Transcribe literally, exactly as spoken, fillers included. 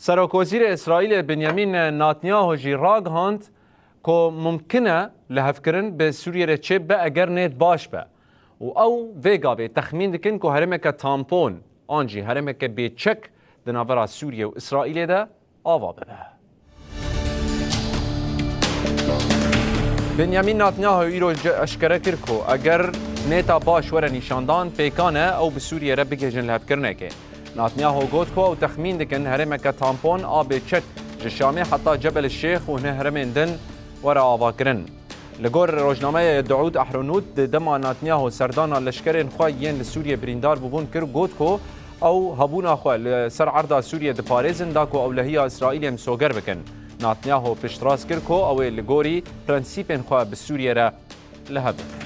Serokwezîrê Îsraîlê Benyamin Netanyahu jî ragihand ku mumkin e lihevkirin bi Sûriyê re çêbibe eger nêt baş be û ew vê gavê texmîn dikin ku herêmeke tampon an jî herêmeke bêçek di navbera Sûriyê û Îsraîlê de ava bibe. Benyamin Netanyahu îro ji eşkere kir ku eger nêta baş were nîşandan, pêkan e ew bi Sûriyê re bigihîjin lihevkirinekê. Netanyahu got ku ew texmîn dikin herêmeke tampon a bêçek ji Şamê heta Cebel Şêx û hin herêmên din were avakirin. Li gor rojnameya Yedeût Ehronût, di dema Netanyahu serdana leşkerên xwe yên li Sûriyê birîndar bûbûn kir, got ku ew hebûna xwe li ser erda Sûriyê diparêzin, da ku ewlehiya Îsraîlê misoger bikin. Netanyahu piştrast kir ku ew ê li gorî prensîpên xwe bi Sûriyê re li hev bibin.